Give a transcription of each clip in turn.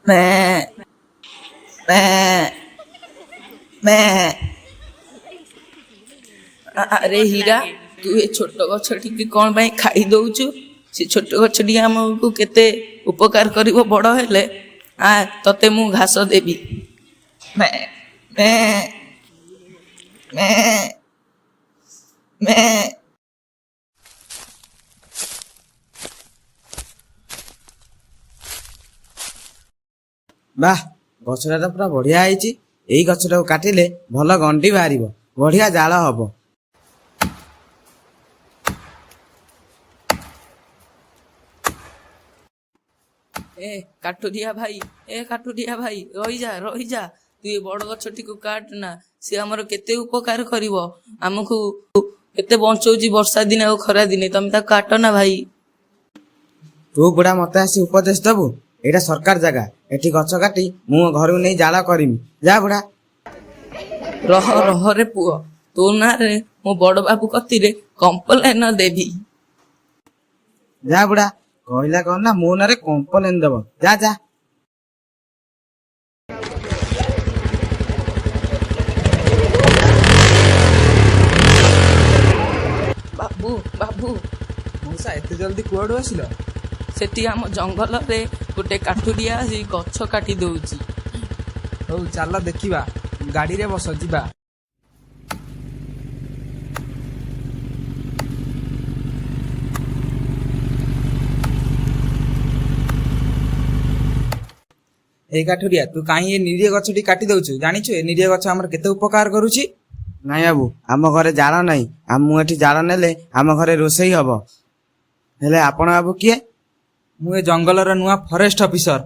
ମେଁ ମେଁ ମେଁ। ଆରେ ହୀରା, ତୁ ଏ ଛୋଟ ଗଛଟିକି କ'ଣ ପାଇଁ ଖାଇ ଦଉଛୁ? ସେ ଛୋଟ ଗଛଟି ଆମକୁ କେତେ ଉପକାର କରିବ ବଡ଼ ହେଲେ। ଆ, ତତେ ମୁଁ ଘାସ ଦେବି। ମେଁ ମେଁ ମେଁ ମେଁ। ବାଃ, ଗଛଟା ତ ପୁରା ବଢିଆ ହେଇଛି। ଏଇ ଗଛଟାକୁ କାଟିଲେ ଭଲ ଗଣ୍ଡି ବାହାରିବ, ବଢିଆ ଜାଳ ହବ। ଏ କାଠୁରିଆ ଭାଇ, ଏ କାଠୁରିଆ ଭାଇ, ରହିଯା ରହିଯା, ତୁ ଏ ବଡ ଗଛଟିକୁ କାଟ ନା। ସେ ଆମର କେତେ ଉପକାର କରିବ, ଆମକୁ କେତେ ବଞ୍ଚଉଛି ବର୍ଷା ଦିନେ ଆଉ ଖରା ଦିନେ। ତମେ ତାକୁ କାଟ ନା ଭାଇ। ତୁ ବୁଢା ମତେ ଆସି ଉପଦେଶ ଦବୁ? ଏଇଟା ସରକାର ଜାଗା, ଏଠି ଗଛ କାଟି ମୁଁ ମୋ ଘରକୁ ନେଇ ଜାଳ କରିମି। ଯା ବୁଢା। ରହ ରହରେ ପୁଅ, ତୋ ନାଁରେ ମୋ ବଡ ବାବୁ କତିରେ କମ୍ପ୍ଲେନ ଦେବି। ଯା ବୁଢା, କହିଲା କଣ ନା ମୋ ନାଁରେ କମ୍ପ୍ଲେନ ଦବ। ଯା ଯା। ବାବୁ ବାବୁ। ମଉସା, ଏତେ ଜଲ୍ଦି କୁଆଡୁ ଆସିଲ? ସେଠି ଆମ ଜଙ୍ଗଲରେ ଗୋଟେ କାଠୁରିଆ ଆସି ଗଛ କାଟି ଦଉଛି। ହଉ ଚାଲ ଦେଖିବା, ଗାଡିରେ ବସ ଯିବା। ଏଇ କାଠୁରିଆ, ତୁ କାହିଁ ଏ ନିରୀହ ଗଛଟି କାଟି ଦଉଛୁ? ଜାଣିଛୁ ଏ ନିରୀହ ଗଛ ଆମର କେତେ ଉପକାର କରୁଛି? ନାଇଁ ବାବୁ, ଆମ ଘରେ ଜାଳ ନାହିଁ ଆଉ ମୁଁ ଏଠି ଜାଳ ନେଲେ ଆମ ଘରେ ରୋଷେଇ ହବ। ହେଲେ ଆପଣ ବାବୁ କିଏ? ମୁଁ ଏ ଜଙ୍ଗଲର ନୂଆ ଫରେଷ୍ଟ ଅଫିସର।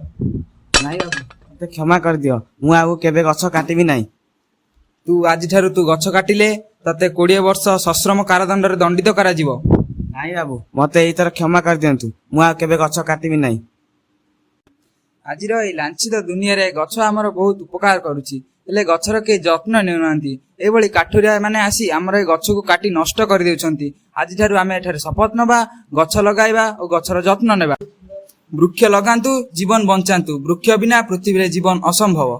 ନାଇଁ ବାବୁ, ମତେ କ୍ଷମା କରିଦିଅ, ମୁଁ ଆଉ କେବେ ଗଛ କାଟିବି ନାହିଁ। ତୁ ଆଜିଠାରୁ ତୁ ଗଛ କାଟିଲେ ତତେ 20 ବର୍ଷ ସଶ୍ରମ କାରାଦଣ୍ଡରେ ଦଣ୍ଡିତ କରାଯିବ। ନାଇଁ ବାବୁ, ମତେ ଏଇଥର କ୍ଷମା କରିଦିଅନ୍ତୁ, ମୁଁ ଆଉ କେବେ ଗଛ କାଟିବି ନାହିଁ। ଆଜିର ଏଇ ଲାଞ୍ଛିତ ଦୁନିଆରେ ଗଛ ଆମର ବହୁତ ଉପକାର କରୁଛି, ହେଲେ ଗଛର କେହି ଯତ୍ନ ନେଉନାହାନ୍ତି। ଏଇଭଳି କାଠୁରିଆ ମାନେ ଆସି ଆମର ଏ ଗଛକୁ କାଟି ନଷ୍ଟ କରିଦେଉଛନ୍ତି। ଆଜିଠାରୁ ଆମେ ଏଠାରେ ଶପଥ ନେବା, ଗଛ ଲଗାଇବା ଓ ଗଛର ଯତ୍ନ ନେବା। ବୃକ୍ଷ ଲଗାନ୍ତୁ, ଜୀବନ ବଞ୍ଚାନ୍ତୁ। ବୃକ୍ଷ ବିନା ପୃଥିବୀରେ ଜୀବନ ଅସମ୍ଭବ।